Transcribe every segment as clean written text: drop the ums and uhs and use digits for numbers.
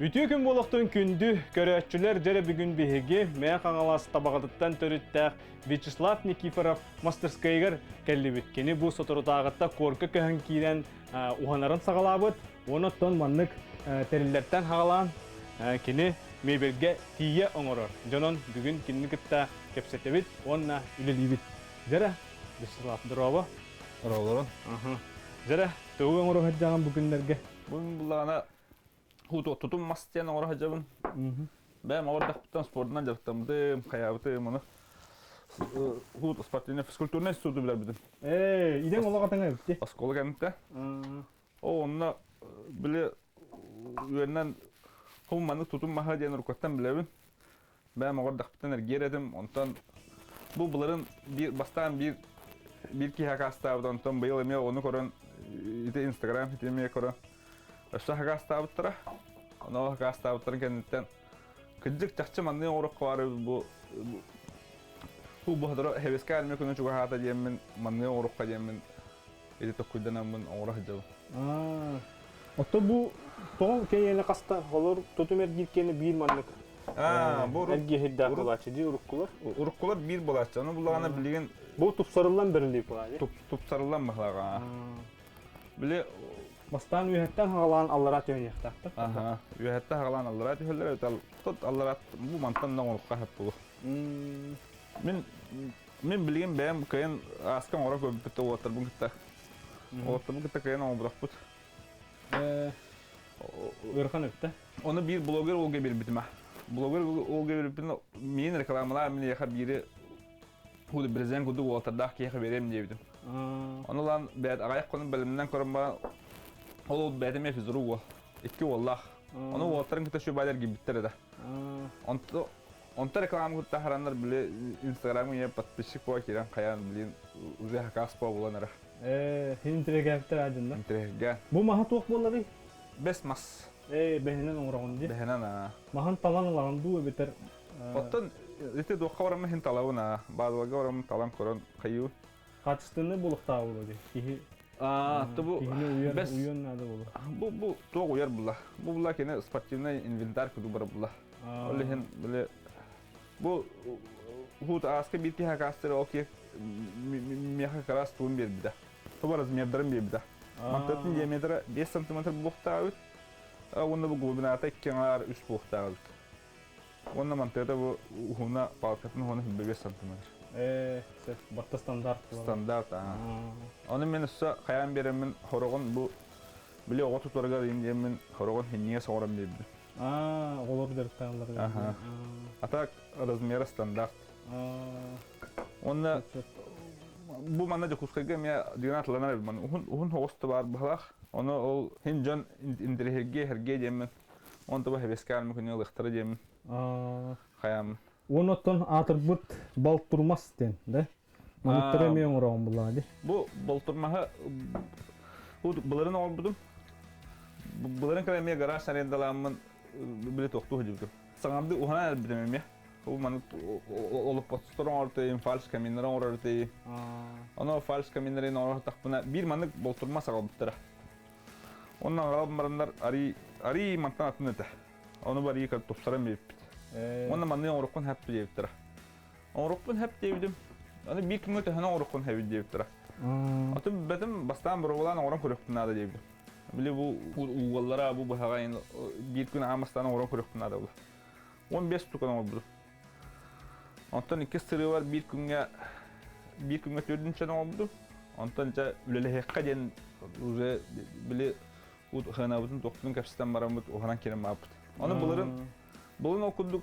Үтүө күн буолуохтун күндү көрөөччүлэр дьэрэ бүгүн биһиги Мэҥэ Хаҥалас Табаҕатыттан төрүттээх Вячеслав Никифоров мастерскайыгар кэллибит. Кини бу соторутааҕыта куорка көһөн киирэн уһанарын саҕалаабыт. Онон маннык тэриллэртэн хаҕалаан кини мебельгэ тиийэ оҥорор. Дьонон бүгүн кинини кытта кэпсэтэбит уонна үлэлиибит. Дьэрэ, Вячеслав, здорово. Здорово. Дьэрэ, тугу оҥоро сылдьаҕын бу күннэргэ? Бүгүн буллаҕына тутум мас диэн оҥоро сылдьабын. Бэйэм оҕордохпуттан спордунан дьарыктаммытым, хайаабытым, ону спортивный физкультурный институту билэрбитим. Ээ, идэҥ олох атаҥа эбит. Оскуола кэнниттэн. О, онно били үөрэнэн хум маннык тутум маһа диэн уруккаттан билэбин. Бэйэм оҕордохпуттан эргиэр этим. Онтон бу былырын биир бастаан биир биир киһи акаастаабыт, онтон быйыл эмиэ ону көрөн ити Инстаграм ситимиэ көрөн өссө акаастаабыттара. Ону акаастаабыттарын кэнниттэн кырдьык чахчы маннык оҥоруохха баар бу бу бу Хэвескэ армия күнү чугаһаата диэммин маннык оҥоруохха диэммин ити токкуйданаммын оҥоро сылдьабын. Оттон бу тоҕо кэйиэнэ хаста олор тутум эргиир киэнэ биир маннык бу эргиэһирдээх буолааччы дии уруккулар. Уруккулар биир буолааччы. Ону буллаҕына билигин бу тупсарыллан бэриллии буолаа Тупсарыллан баһылаҕа. Били бастаан үөһэттэн хаҕалаан аллараа түһэниэхтээхтэр. Аха. Үөһэттэн хаҕалаан аллараа түһэллэр эбит. Тот аллараа бу мантан да оҥоруохха сөп буолуо. Мин Мин билигин бэйэм кыайан ааска оҥоро көрбүт уолаттарбын кытта. Уолаттарбын кытта кыайан оҥорботохпут. Ыарахан өттө. Ону биир блогер уолга биэрбитим. Блогер уолга биэрбиппин миин рекламалаан мин эйиэхэ биири худу брезент курдук уолаттардаах киһиэхэ биэриэм диэбитим. Ону ылан бэйэт аҕыйах хонук бэлэмнэн көрөн баран ол уол бэйэтэ эмиэ физрук уол. Икки уоллаах. Ону уолаттарын кытта сүбэ эргийбиттэр этэ. Онто Онто реклама кытта хараннар били инстаграмҥа ийэ подписчик буола киирэн хайаан блин уже хакас буолан эрэ. Ээ, интригээптэр аадьынна. Интригэ. Бу маһа туох буолларый? Бэс мас. Ээ, бэһинэн оҥороҕун дии. Бэһинэн аа. Маһын талан ылаҕын дуу эбэтэр Оттон ити дуохха бараммын иһин талабын аа. Баалларга бараммын талан көрөн хайыы. Хаачыстыбаннай буолуохтааҕа буолуо дии. Киһи Аа, бу киһини уйар, уйуон наада буолуо. Бу бу туох уйар була. Бу була кини спортивный инвентарь курдук бар була. Ол иһин били бу хуут ааска биир киһи акаастыр ол киһи миэхэ как раз туун биэрбитэ. Туба размердарын биэрбитэ. Мантатын диаметра 5 сантиметр буолуохтаабыт. Уонна бу глубината 2 аҥаар 3 буолуохтаабыт. Уонна мантыата бу уһуна палкатын уһуна 25 сантиметр. Ээ, сөп, барта стандарт. Стандарт, аа. Ону мен өссө хайаан биэрэммин хороҕун бу били оҕо тутарыгар иин диэммин хороҕун хинньигэ соҕорон биэрдим. Аа, оҕолор дьарыктаналлар. Аха. А так размера стандарт. Уонна бу манна Дьокуускайга эмиэ дигэн атыланар эбит уһун уһун соҕус да баар быһалаах. Ону ол хин дьон интэриэһиргиэ хэргиэ диэммин Он тоба хэбэскэ күнү ылыахтара диэмин. Хайаамын. Уон оттон аатырбыт Балтурмас диэн, да? Маныттары эмиэ оҥороҕун буллаҕа дии. Бу Балтурмаһы былырын оҥорбутум. Былырын кэлэн эмиэ гараж арендаламмын били тохтуу сылдьыбытым. Саҥардыы уһанан эрбитим эмиэ. Бу маннык олоппостор оҥорто фальш каминнары оҥорор этэ. Ону фальш каминнарын оҥоротахпына биир маннык Болтурмас аҕалбыттара. Онно аҕалан бараннар арый арый мантан атын этэ. Ону барыы тупсаран биэрбит. Уонна маннык оҥоруккун хэп диэбиттэрэ. Оҥорукпун хэп диэбитим. Аны биир күҥҥэ төһөнү оҥоруккун хэбит диэбиттэрэ. Атын бэтим бастаан боруобалаан оҥорон көрүөхпүн наада диэбитим. Били бу угаллара бу быһаҕайын биир күн аан бастаан оҥорон көрүөхпүн наада була. 15 штуканы оҥорбутум. Онтон иккис сырыыбар биир күҥҥэ биир күҥҥэ төрдүнчэн оҥорбутум. Онтон дьэ үлэлэһиэххэ диэн уже били хыанабытын туохпутун кэпсэтэн бараммыт уһанан киирэн барбыт. Ону былырын былын ол курдук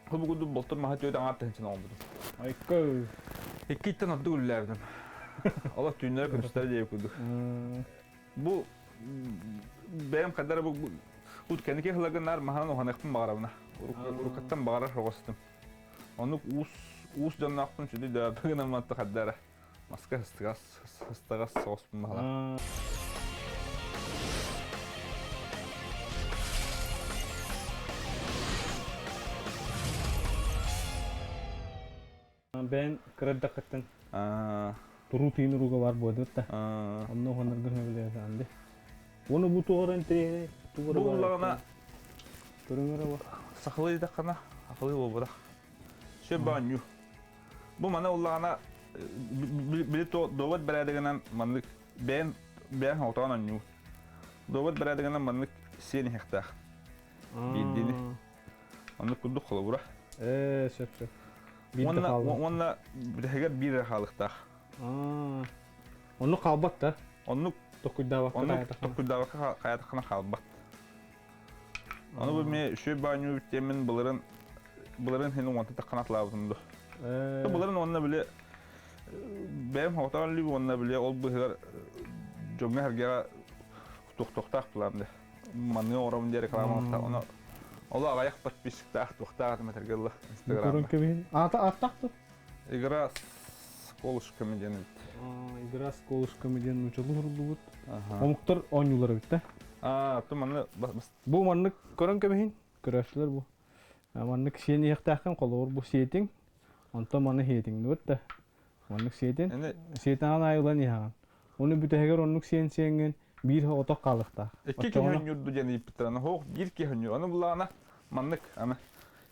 бу курдук болтур маһа түөт аҥаар тыһынчан оҥорбутум. Айка. Иккиттэн ордук үлэлээбитим. Олох түүннэри күнүстэри диэбит курдук. Бу бэйэм хайдара бу Тут кэнники сылларга маһынан уһаныахпын баҕарабына. Уруккаттан баҕарар соҕустум. Оннук уус уус дьонноохпун сүдү дөбө гынан матта хардара. Маска ыстыгас ыстыгас соҕуспун баҕалар. Бэйэн кыра эрдэххиттэн туруу тыын уруга баар буолбут да. Онно уһанаргын сөбүлээтэ анды. Уонна бу туох эрэ интэриэһинэй Бу буллаҕына Көрүҥ эрэ бу. Сахалыы диэтэххинэ, сахалыы буолбатах. Сөп баанньуу. Бу маны уллаҕына били дуобат бэрээдэгинэн маннык бэйэн бэйэн оҕотоон оонньуу. Дуобат бэрээдэгинэн маннык сиэн иһиэхтээх. Биирдиини. Оннук курдук холобура. Ээ, сөп сөп. Уонна уонна бүтэһигэр биир эрэ хаалыктаах. Оннук хаалбат да? Оннук токуйдаабакка оннук токуйдаабакка хайатаххына хаалбат. Ону бу мен үчүгэй баанньуу диэммин былырын былырын хин уонта таххан атлаабытым ду. Былырын уонна били бэйэм хоҕотоон лүбү уонна били ол быһыгар дьоҥҥо сэргэҕэ туохтуохтаах булаам де. Манныга оҥоробун диэн реклама ону оло аҕыйах подписчиктаах туохтаах этим этэргэ дылы Инстаграмҥа. Көрөн Аата ааттаах дуо? Игра с колышками диэн эбит. Игра с колышками диэн нуучалыы суруллубут. Омуктар оонньуулар эбит да? Аа, ту манны Бу маннык көрөн кэбиһин, көрөөччүлэр бу. Маннык сиэн иһиэхтээххин, холобур бу сиэтиҥ, онтон маны сиэтиҥ дыбыт да. Маннык сиэтин, сиэтэҕин аайы ылан иһэҕин. Ону бүтэһигэр оннук сиэн сиэҥҥин биир отох хаалыахтаах. Икки киһи онньуурду диэн ыйыппыттар. Хоох биир киһи онньуур. Аны буллаҕына маннык аны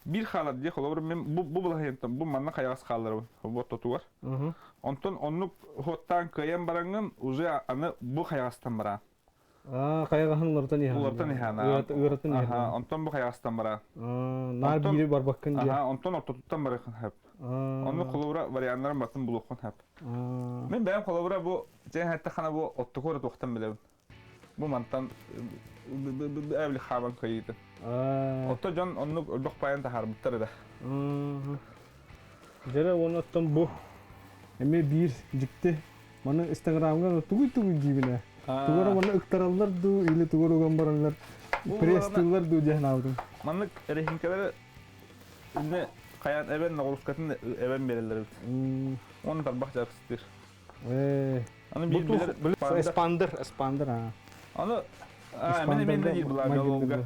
биир хаалар дии холобур мин бу бу былаһыйынтан бу манна хайаҕас хаалларабын бу ортотугар. Онтон оннук хуоттаан кыайан бараҥҥын уже аны бу хайаҕастан бараан. Аа, хайаҕаһын уларытан иһэҕин. Уларытан иһэҕин. Ыаратан иһэҕин. Онтон бу хайаҕастан бараан. Наар биири барбаккын дии. Онтон ортотуттан барыаххын сөп. Оннук холобура варианнарын батын булуоххун сөп. Мин бэйэм холобура бу дьэ хана бу оттуку эрэ туохтан билэбин. Бу мантан эбили хаабан кыйыытын. Отто дьон оннук өлбөх паайан таһаарбыттар эрэ. Дьэрэ уонна оттон бу эмиэ биир дьикти маны инстаграмҥа тугуй-тугуй диибин ээ. Тугу эрэ манна ыктараллар дуу или тугу эрэ уган бараллар пресстыыллар дуу диэн санаабытым. Маннык резинкалары инне хайаан эбэн ноҕуруускатын эбэн биэрэллэр эбит. Уонна тарбах дьарыктыыр. Аны биир билэр эспандер, эспандер аа. Аны мен мен диир булаабын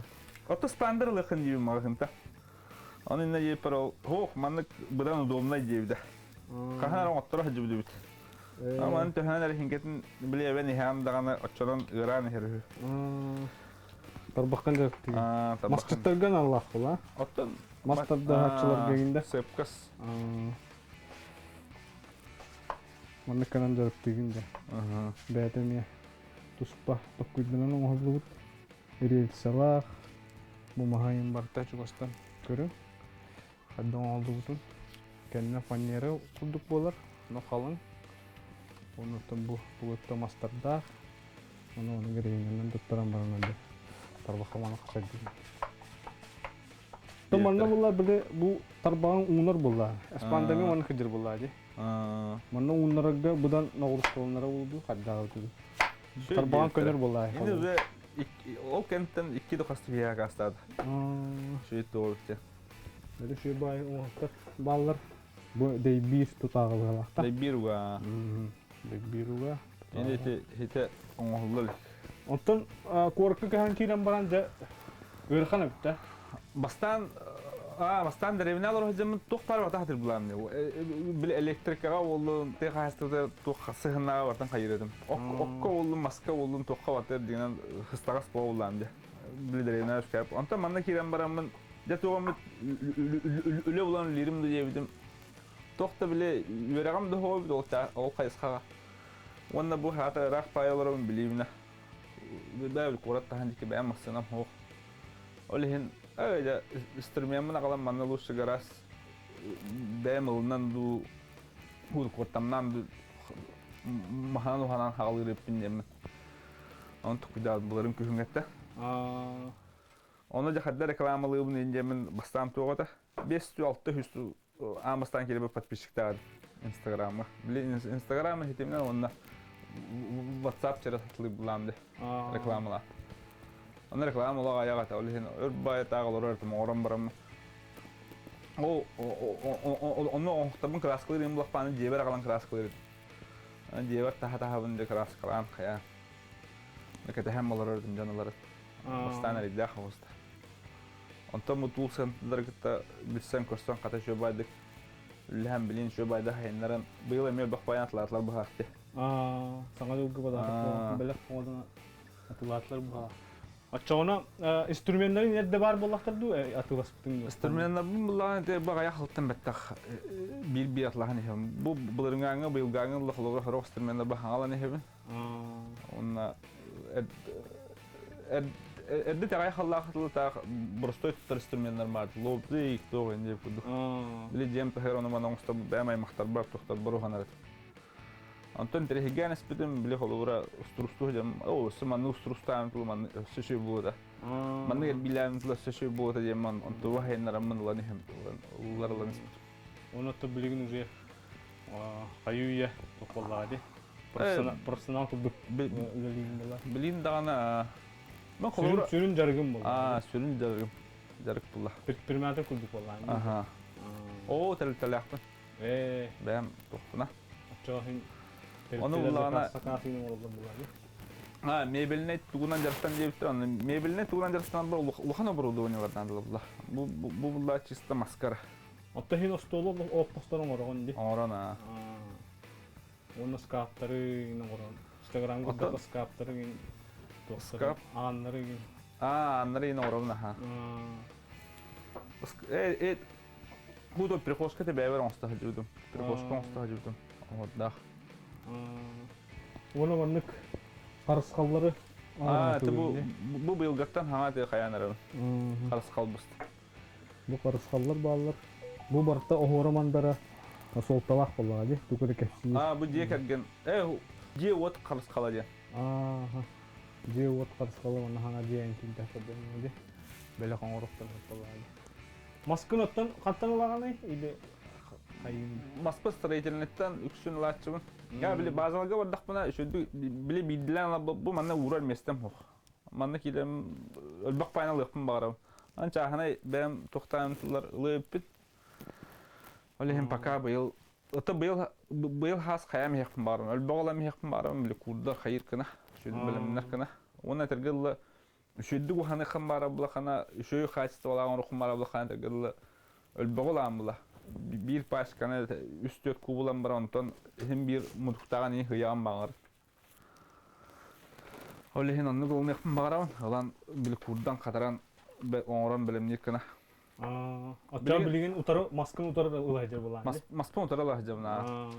Ото спандер ылыхын диибин маҕаһынта. Аны инне диэппэр ол хоох маннык быдан удобнай диэбитэ. Хаһан эрэ оҥотторо сылдьыбыт эбит. Аман төһөнөн эрэ хинкэтин били эбэн иһэм даҕаны оччонон ыараан иһэр үһү. Тарбаххан дьарыктыгын. Масчыттарга аналлаах була. Оттон мас тардаһааччыларга гинде. Сыпкас. Маннык гынан дьарыктыгын да. Бэйэтэ эмиэ туспа токкуйданан оҥоһуллубут рельсалаах бу маһайын барыта чугастан көрүҥ. Хайдах оҥоһуллубутун. Кэннэ фанера курдук буолар, но халыҥ. Оннуттан бу тугутта мастардаах. Ону ону грейнеринэн туттаран баран тарбахха маны хасайдым. То манна була били бу тарбаҕын уунар буолла. Эспандами уонна кыдьыр буолла дии. Манна ууннарарга будан ноҕурусталанара буолду хардааҕы күлү. Тарбаҕын көнөр буолла. Ини уже ол кэнтэн икки да хас киһи акаастаады. Шүйт туолуктя. Били шүй баай оҥоһуктар бааллар. Бу дэйбиир тутааҕы быһалаахта. Дэйбиир уга. Дэйбиир уга. Ини ити хите оҥоһуллар. Оттон куоракка көһөн киирэн баран дьэ ыарахан эбит да. Бастаан бастаан дэриэбинэ олоро сылдьаммын туох баар барыта хатыр булаам били электрикаҕа уоллун тыа хаһаайыстыбата туох сыһыннаҕа барытын хайыыр этим. Окко уоллун, маска уоллун туохха барыта дигинэн хыстаҕас буоллаам дьэ. Били дэриэбинэ үскээп. Онтон манна киирэн бараммын дьэ туох үлэ булан үлэлиирим да диэбитим. Туох да били үөрэҕим да суох эбит ол хайысхаҕа. Уонна бу хаата ыраах паай олоробун билиибинэ. Бэйэбил куорат таһан диэки бэйэм массыынам суох. Ол иһин дьэ инструмеммын аҕалан манна лучше гараас бэйэм ылынан дуу куортамнаан дуу маһынан уһанан хаалыыр эппин диэммин. Онон туккуйдаабыт буларым күһүҥҥэттэ. Ону дьэ хадда рекламалыыбын диэммин бастаан туох этэ. 5 6 үс аан бастаан киирбит подписчиктаах Инстаграмҥа. Били Инстаграм ситиминэн уонна WhatsApp через сатылыыбылаам де рекламалаа. Онно реклама олох айах этэ. Ол иһин өр баайытаах олорор этим оҥорон бараммын. Ол онно оҥоһуктарбын кырааскалыыр им булахпааны дьиэбэр аҕалан кырааскалыыр этим. Дьиэбэр таһа-таһабын де кырааскалаан хайаан. Кэтэһэн олорор этим дьон ылары. Бастаан эрийдээх оҕуста. Онтон бу туул сыанталары кытта билсэн-көрсөн хата үчүгэй үллэһэн билин үчүгэй хайыннаран быйыл эмиэ элбэх байан атылаатылар быһаахты. Саҥа дьылга бадаатар бэлэх оҥорон атылаатылар быһаа. Оччоҕуна инструменнарын эрдэ баар буоллахтар дуу атыыласпытыҥ? Инструменнарбын буллаҕын ити баҕайах халтан бэттэх биир-биир атлаһан иһэбин. Бу былырыҥааҥҥа, быйылгааҥҥа ылла холобура сорох инструменнарбын хаҥалан иһэбин. Уонна эрдэ тэҕэй халлаах тылытаах боростой туттар инструменнар баар. Лобзик, туох инде курдук. Били дьиэм таһыгар ону маны оҥостор бэйэм аймахтарбар, тохторбор уһанар этим. Онтон тирэһиргээн испитим, били холобура устурустуу сылдьан, оо, өссө маннык устурустаан тыл маннык өссө үчүгэй буолуо Маннык эрбиилээн тыл өссө үчүгэй буолуо диэн ман онтуба хайыннараммын ылан иһим, ыллар ылан испитим. Оны то билигин уже хайыы-үйэ туох ди? Профессионал курдук үлэлиигин буолла. Билигин даҕаны мен холобура сүрүн дьарыгым буолла. Аа, сүрүн дьарыгым. Дьарык буолла. Предприниматель курдук буолла. Аха. Оо, тэрилтэлээхпин. Ээ. Бэйэм туохпуна. Оччоҕо Ону буллаҕына сакаасыйын оҥороллор буолаҕын. А, мебельнэй тугунан дьарыктан диэбиттэр, аны мебельнэй тугунан дьарыктанан улахан оборудованиелардаан дылы Бу бу булла чисто маскара. Оттон иһин остуолу оппостор оҥороҕун ди. Оҥорон аа. Уонна скаптары оҥорон. Инстаграмга да скаптары Скап. Ааннары. Аа, ааннары оҥоробун аха. Э, э, Бу да прихожка бэйэбэр оҥосто сылдьыбытым. Прихожка оҥосто сылдьыбытым. Оҥордоох. Уонна маннык харысхаллары Аа, бу бу быйылгаттан хаҥа тыа хайаан эрабын. Харысхал буст. Бу харысхаллар бааллар. Бу барыта оһуора мандара суолталаах буоллаҕа дии, тугу эрэ кэпсиир. Аа, бу дьиэ кэргэн. Э, дьиэ-уот харысхала диэн. Ааха. Дьиэ-уот харысхала манна хаҥа дьиэ эҥкилдээх көрдөрүнэ дии. Бэлэх оҥоруохтарын суолталаах дии. Маскын оттон хантан ылаҕыный или хайыын? Маспа строительныттан үксүн ылааччыбын. Я били базаларга бардахпына үчүгдүк били биирдилээн ылабыт манна уурар миэстэм суох. Манна киирэн өлбөх паайын ылыахпын баҕарабын. Ан чааһынай бэйэм туохтаан тыллар ылыа эбиппит. Ол иһин пока быйыл ото быйыл быйыл хаас хайаам иһиэхпин баҕарабын. Өлбөх ылам иһиэхпин баҕарабын били куурдар хайыр кына, сүрүн бэлэмнэр кына. Уонна этэргэ дылы Үчүгэйдик уһаныххын баара булахана, үчүгэй хаачыстыбалаах оҥороххун баара булахана этэргэ дылы өлбөҕү ылаан була. Биир пачканы үс-түөрт кубулан баран онтон иһин биир мутуктааҕын иһин ыйаҕын баҕар. Ол иһин оннук ылыныахпын баҕарабын. Ылан били куурдан хатаран оҥорон бэлэмниир гына. Оттон билигин утары маскын утары ыла сылдьар буолаан. Маспын утары ыла сылдьабын.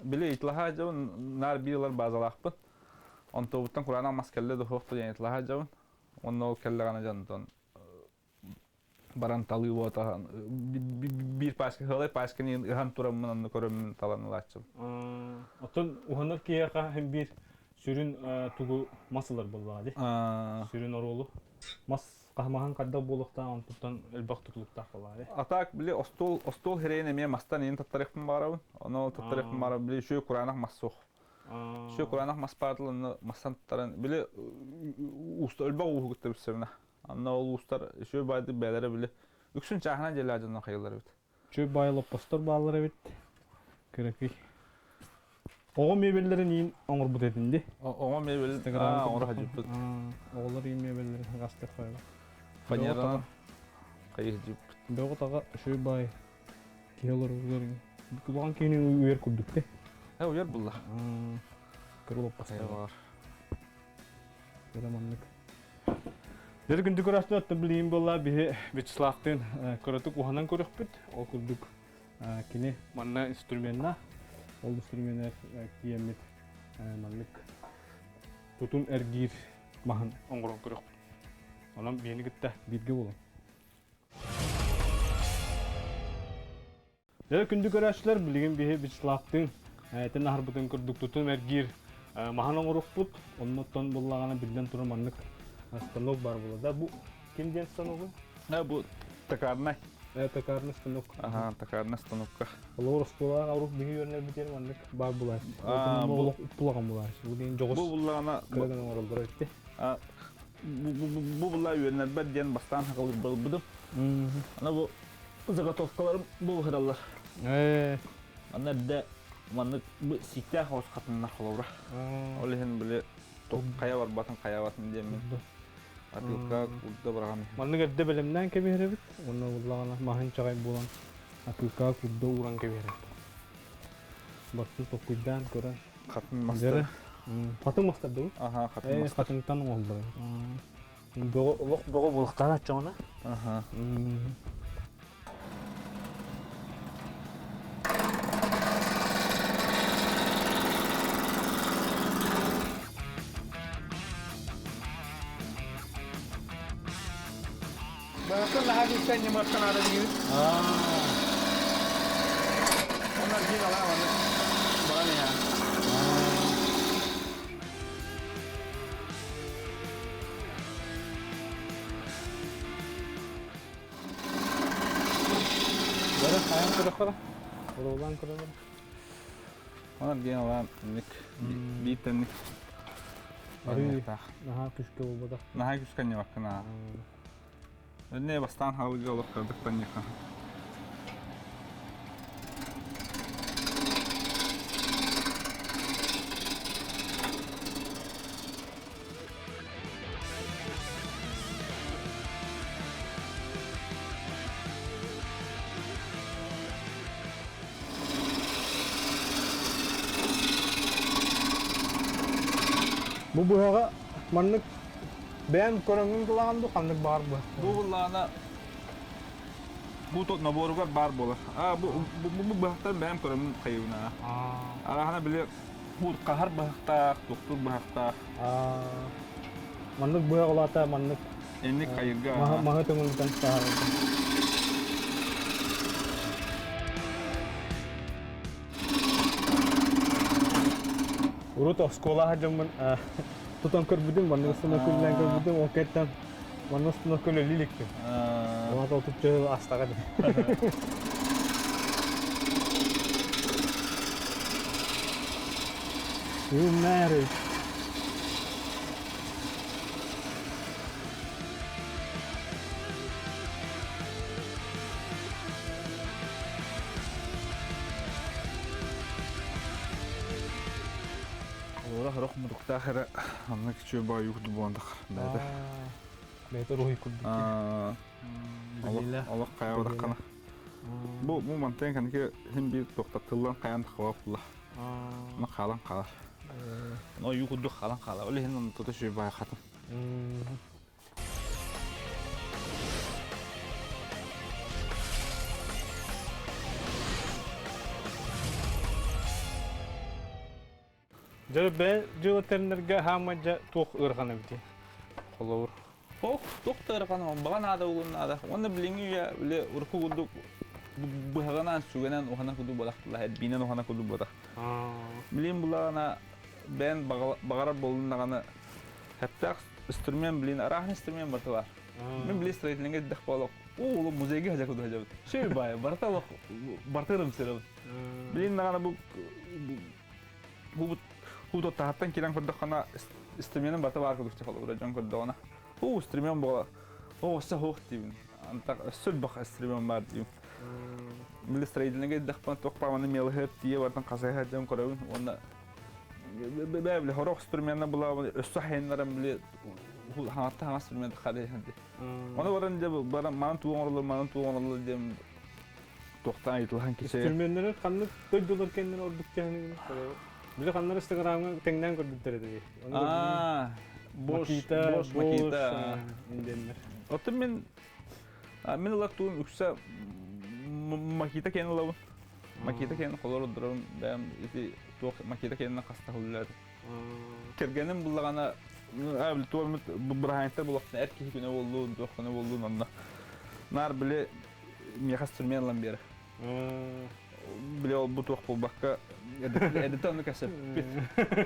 Били ыйыталаһа сылдьабын, наар биир ылар базалаахпын. Онтуобуттан кураанах мас кэллэ да суох диэн ыйыталаһа сылдьабын. Уонна ол кэллэҕинэ дьонтон баран талыы буотаһан биир пачка ыһалай пачканы ыһан тураммын онно көрөммүн талан ылааччым. Оттон уһанар киһиэхэ һин биир сүрүн тугу мас ылар буоллаҕа дии. Сүрүн оруолу. Мас хаһымаһын хайдах буолуохтаах онтуттан элбэх тутулуктаах буоллаҕа дии. А так били остуол остуол хирэйин эмиэ мастан иин таттарыахпын баҕарабын. Ону ол таттарыахпын баҕарабын били үчүгэй кураанах мас суох. Сүө кураанах мас баатыл онно мастан туттаран били ууста өлбөх ууһу кытта билсэбинэ. Онно ол уустар үчүгэй баайды бэйэлэрэ били үксүн чааһынан дьиэлээх дьоннор хайыллар эбит. Үчүгэй баай лоппостор бааллар эбит. Кыракый. Оҕо мебеллэрин иин оҥорбут этин ди. Оҕо мебелин оҥоро сылдьыбыт. Оҕолор иин мебеллэрин хагастык хайла. Фанеранан хайы сылдьыбыт. Бөҕө таҕа үчүгэй баай Киһи олоругар улахан киһини үөр курдук те. Э, уйар булла. Кырыл оппастар. Кыра маннык. Дьэ күндү көрөөччүлэр оттон билигин буолла биһи Вячеславтыын кыратык уһанан көрүөхпүт. Ол курдук кини манна инструменна, ол инструменнар тиийэммит маннык тутум эргиир маһын оҥорон көрүөхпүт. Онон биһини кытта бииргэ буолуҥ. Дьэ, күндү көрөөччүлэр, билигин биһи Вячеславтыын этин аһарбытын курдук тутум эргиир маһан оҥоруохпут. Оннуттан буллаҕына биллэн турар маннык станок баар буолар. Да, бу ким диэн станогу? Да, бу токарный. Токарный станок. Ага, токарный станокка. Олор оскуолаҕа урук биһи үөрэнэрбитигэр маннык баар булаар. Бу уппулаҕан булаар. Бу диэн дьоҕус. Бу буллаҕына кыраган оҥороллор этти. Бу була үөрэнэрбэр диэн бастаан хакылырбылбытым. Аны бу заготовкаларым бу быһыраллар. Манна эрдэ маннык бу сииктээх оҕус хатыннар холобура. Ол иһин били хайа барбатын хайабатын диэммин атыылка курда быраҕан иһин. Маннык эрдэ бэлэмнээн кэбиһэрэбит. Уонна буллаҕына маһын чаҕай буолан атыылка курда ууран кэбиһэрэбит. Бартын толкуйдаан көрөн. Хатын мастар. Хатын мастар дуу? Аха, хатын мастар. Хатыҥтан оҥоһуллар. Бөҕө олох бөҕө буолуохтаах оччоҕуна. Аха. Барахсан наһаа күүстээх ньымыахха наада диибит. Онно биир алаа маннык баран иһэ. Бары хайан көрөххөрө? Оруулаан көрөлөр. Онон диэн алаан инник биир тэнник Арыы наһаа күскэ буолбатах. Наһаа күскэ ньыбаккын аа. Өнне бастаан хаалыга олох кырдык таньыха. Бу быһаҕа маннык бэйэм көрөҥҥүн кылаҕын дуу ханнык баар бу? Бу буллаҕына бу тот наборугар баар буолар. А бу бу бу быһахтан бэйэм көрөммүн хайыбына. Араһана били хаһар быһахтаах, туохтуур быһахтаах. Маннык быһах улаата маннык Инник хайырга. Маһы төҥүлүтэн таһаарарга. Урут оскуола дьоммун тутан көрбүтүм, маннык устунан күллээн көрбүтүм, ол кэттэн манна устунан көлөлүү иликпин. Уонна отучча жыл астаҕа дии. Үүннээри. Олора сорох мутуктаах эрэ онно кичүү баайыы курдук буолан бэйэтэ. Бэйэтэ руһуй курдук. Олох хайа Бу бу мантан кэнники син биир тохтатыллан хайаан тахабап була. Аны хаалан хаалар. Ойуу курдук хаалан хаалар. Ол иһин онно тута сүүй баай хатын. Дьэ бэйэ дьыала тэринэргэ хаама дьэ туох ыарахан эбитий? Холобур. Ох, туох да ыарахан, баҕа наада улун наада. Уонна билиҥҥи үйэ били урукку курдук быһаҕынан, сүгэнэн уһана курдук буолахтылар, эрбиинэн уһана курдук буолах. Билин булаҕына бэйэн баҕарар буоллун даҕаны хэптээх инструмент билин арахан инструмент барыта бар. Мин били строительнга дэх буолок. Уу, музейга хажа куду хажабыт. Шөй бай, барыта олох барыта ырымсырабыт. Билин даҕаны бу Бу таһаттан киирэн көрдөххүнэ инструменым барыта баар курдук холобура дьон көрдөҕүнэ. Уу, инструмент буола. Оо, өссө суох диибин. Антах өссө элбэх инструмент баар диибин. Били строительныйга ирдэхпинэ туох баҕаны мелоһыт тиийэ барытын хасыһа дьон көрөбүн уонна бээ били хорох инструментна булаабын өссө хайыннаран били хаҥатта хаҥас инструмент хады Оны баран дьэ баран манан туох оҥороллор манан туох оҥороллор диэн туохтан ыйытылаһан кичээ. Инструменнары ханнык дойдулар кэннин ордук дьаһаныгын Били ханнар Инстаграмҥа тэҥнээн көрбүттэр этэ. Аа, Bosch, Makita, Bosch, Makita. Индиэннэр. Оттон мин мин ылар туум үксэ Makita кэнин ылабын. Makita кэнин холор дурабын бэйэм ити туох Makita кэнинэн хаста үлэлээтим. Кэргэним буллаҕына туох бырааһынньыктар булахтан эр киһи күнэ буоллун, туох күнэ буоллун онно. Наар били миэхэ инструмент ылан биэрэр. Били ол бу туох буолбакка эдитэ ону кэсэппит.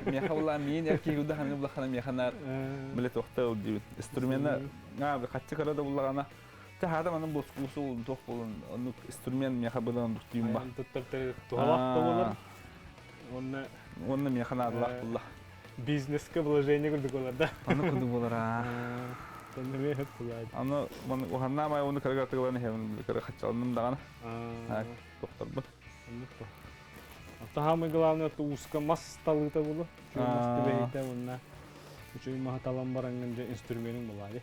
Миэхэ буллаан миин эр киһи курдук ханнык буллаххына миэхэ наар били туохта ыл диибит. Инструмена хаччы кыра да буллаҕына Тэ хаата манын бускуусул туох буолун оннук инструмент миэхэ быдан оннук тиим ба. Туттар туһалаах да буолар. Уонна Уонна миэхэ наадалаах булла. Бизнеске вложение курдук буолар да. Аны курдук буолар аа. Онно эмиэ хөп булаады. Аны маны уһаннаа маай уну кырга тыгылан иһэбин кыра хаччаланным даҕаны. Тохторбун. Оннук то. Самое главное это узко мас талыыта булу. Үчүгэй мас түбэһитэ уонна үчүгэй маһы талан бараҥҥын дьэ инструменың булаады.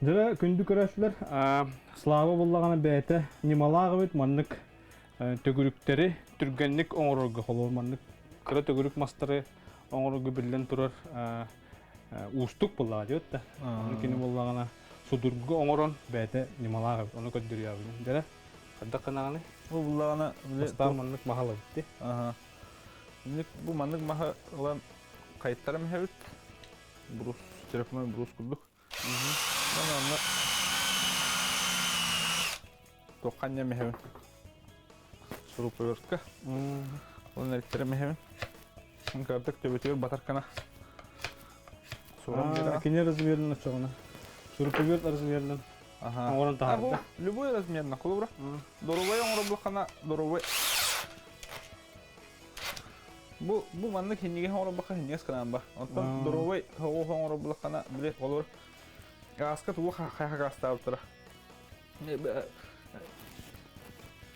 Дьэ, күндү көрөөччүлэр, Слава буллаҕына бэйэтэ ньымалаах эбит маннык төгүрүктэри түргэнник оҥорорго холобур маннык кыра төгүрүк мастары оҥорорго биллэн турар уустук буоллаҕа диэбит да. Ону кини буоллаҕына судургу оҥорон бэйэтэ ньымалаах эбит. Ону көрдөрүөҕүн. Дьэрэ, хайдах гынаҕыный? Бу буллаҕына Бастаан маннык маһа ылабыт дии. Аха. Инник бу маннык маһы ылан хайыттарым иһэбит. Брус, телефонной брус курдук. Онно туохха анньам иһэбин. Шуруповертка. Онон эриттэрим иһэбин. Кырдык төбөтүгэр батар кана. Суурам биэрэҕин. Кини размерин оччоҕуна. Шуруповерт размеринэн оҥорон таһаарда. Любой размерна, холобура. Доруобай оҥоробулхана, доруобай. Бу бу маннык хиннигэ оҥоробулха хиннигэс кынаан ба. Оттон доруобай оҕо оҥоробулхана били олор гааска тугу хайа гаастаабыттара.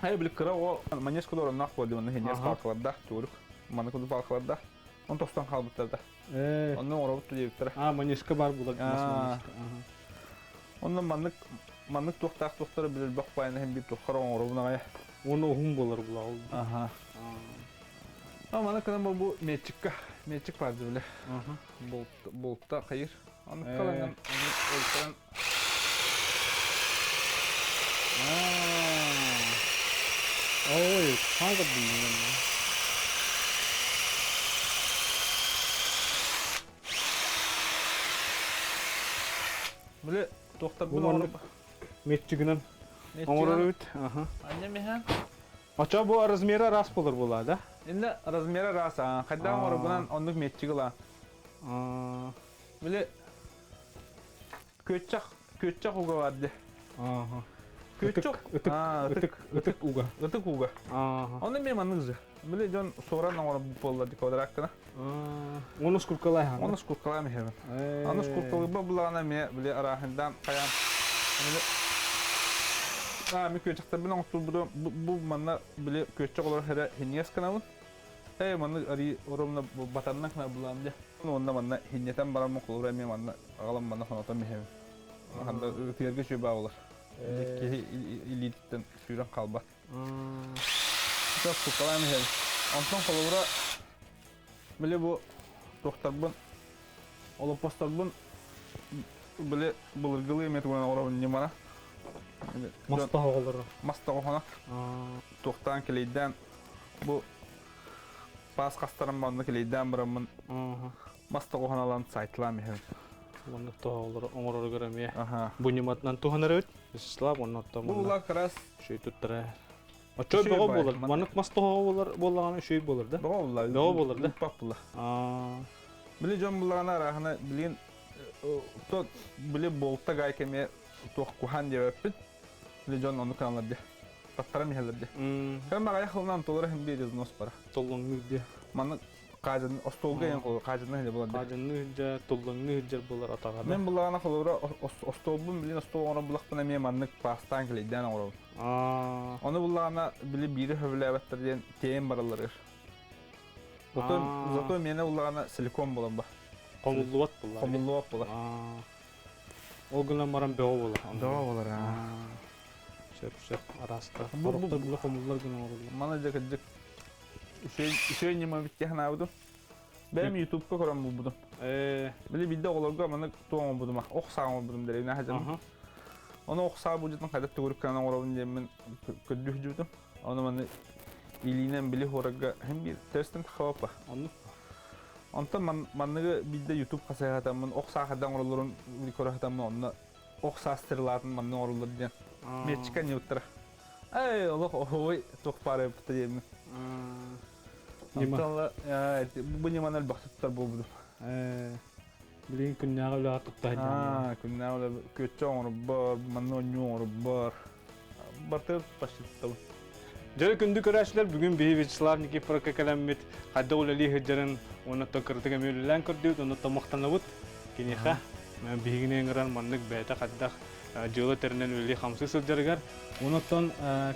Хайа били кыра оҕо маньяс куду оронноох буолла манна хиннигэс палкалардаах туорук. Манна куду палкалардаах. Он тостон хаалбыттар да. Онно оҥоробут диэбиттэрэ. А, маньяшка бар була. Онно маннык маннык туохтаах туохтары билбэх баайын иһин биир туоххара оҥоробун аҕай. Уонна уһун буолар була ол. Аха. А маны кынан бу метчикка метчик бар дибиле. Болт болтта хайыр. Аны каланан өлтөрөн Ой, хаага билмем. Биле туохтарбын оҥорор Метчигинэн оҥорор эбит. Анньа миһэ. Очо бу размера араас болар була да? Инне размера араас аа. Хайдах оҥорорбунан оннук метчик ыла. Биле күөччэх күөччэх уга бар де. Күөччэх ытык ытык ытык уга. Ытык уга. Онно мен маннык же. Биле дьон суоран оҥорор буолла ди квадраттана. Оны скуркалай хан. Оны скуркалаан иһэбин. Аны скуркалыйба булаҕына эмиэ били арааһындаан хайаан Аа, ми күөчэхтэрбин оҥостубутум бу манна били күөччэх олорор эрэ хинниэс гынабын. Ээ, манна ари оромна батаннан гына булаам дьэ. Уонна манна хиннэтэн бараммын холобура эмиэ манна аҕалан манна хонотон иһэбин. Ханда ытыарга үчүгэй баа болар. Киһи илиититтэн сүүрэн хаалбат. Скуркалаан иһэбин. Онтон холобура били бу туохтарбын олоппосторбун били былыргылыы эмиэ тугунан оҥоробун ньымана. Мас тоһоҕолоро. Мас тоһоҕоно. Туохтаан килийдээн бу паас хастарым манна килийдээн бараммын мас тоҕоһун алан сайтлаан иһэбин. Маннык тоһоҕолору оҥороругар эмиэ бу ньыматынан туһанар эбит. Вячеслав оннуттан Бу була как Үчүгэй туттара. Оччо бөҕө буолар. Маннык мас тоһоҕо буолар буоллаҕына үчүгэй буолар да? Бөҕө буолла. Бөҕө буолар да? Уппах буолла. Били дьон буллаҕына арааһына билин то били болта гайка эмиэ туох куһаан диэбэппин. Били дьон ону кыналар дии. Таттаран иһэллэр дии. Кэм аҕайах хылынан толору иһин биир износ бара. Толлоҥнуур дии. Маннык хаажын остуолга иһин хаажынна иһэ буолар. Хаажынны иһдьэ, туллаҥны иһдьэр буолар атаҕа. Мен буллаҕына холобура остуолбун билин остуол оҥорон булахпына эмиэ маннык паастаан килэйдээн оҥоробун. Ону буллаҕына били биири сөбүлээбэттэр диэн тиэйэн баралларыгар. Зато зато миэнэ буллаҕына силикон буолан ба. Хомуллубат буолар. Хомуллубат буолар. Ол гынан баран бөҕө буолар. Бөҕө буолар. Сөп сөп араастар. Хороктор була хомуллар гына оҥоруллар. Маны дьэ кырдьык үчүгэй ньыма бит санаабытым. Бэйэм ютубка көрөн булбутум. Били биирдэ оҕолорго маннык туох оҥорбутум ох саа оҥорбутум дэриэбинэ сылдьабын. Ону ох саа будьутун хайдах төгүрүк оҥоробун диэммин көрдүү сылдьыбытым. Ону маны илиинэн били хуорарга һин биир төрстөн тахабаппа. Оннук. Онтон манныгы биирдэ ютуб хасыһатаммын ох саа хайдах оҥороллорун көрө сатаммын онно ох саа стрелатын манна оҥороллор диэн миэччикэ анньыбыттара. Эй, олох оһуой туох баар эбит диэммин. Онтон бу ньыманы элбэх туттар буолбутум. Билигин күннээҕи үлэҕэ тутта сылдьаҕын. Күннээҕи үлэ күөччэ оҥорбор, манна оонньуу оҥорбор. Барытыгар почти туттабын. Дьэ күндү көрөөччүлэр, бүгүн биһи Вячеслав Никифоровка кэлэммит хайдах үлэлии сылдьарын уонна кырытык эмиэ үлэлээн көрдүбүт, онно махтанабыт киниэхэ. Биһигини ыҥыран маннык бэйэтэ хайдах дьыала тэринэн үлэлии-хамсыы сылдьарыгар. Онон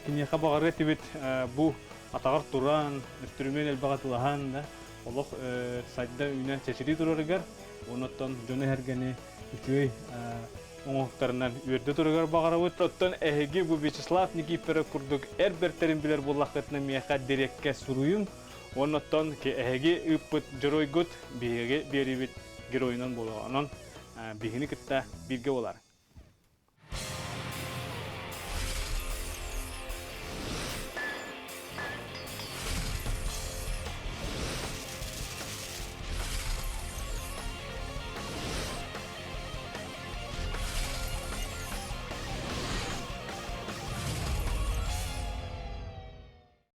киниэхэ баҕарыа этибит бу атаҕар туран, үстүрүмүөн элбэҕи тылаһан да, олох сайда үүнэн чэчирии турарыгар, онон дьону-сэргэни үчүгэй оҥоһуктарынан үөрдэ турарыгар баҕарабыт. Оттон эһиги бу Вячеслав Никифоров курдук эр бэртэрин билэр буоллаххытына миэхэ дириэккэ суруйуҥ. Уонна оттон эһиги ыыппыт дьоруойгут биһиги биэриибит геройунан буолуоҕа. Онон биһигини кытта бииргэ буолаар.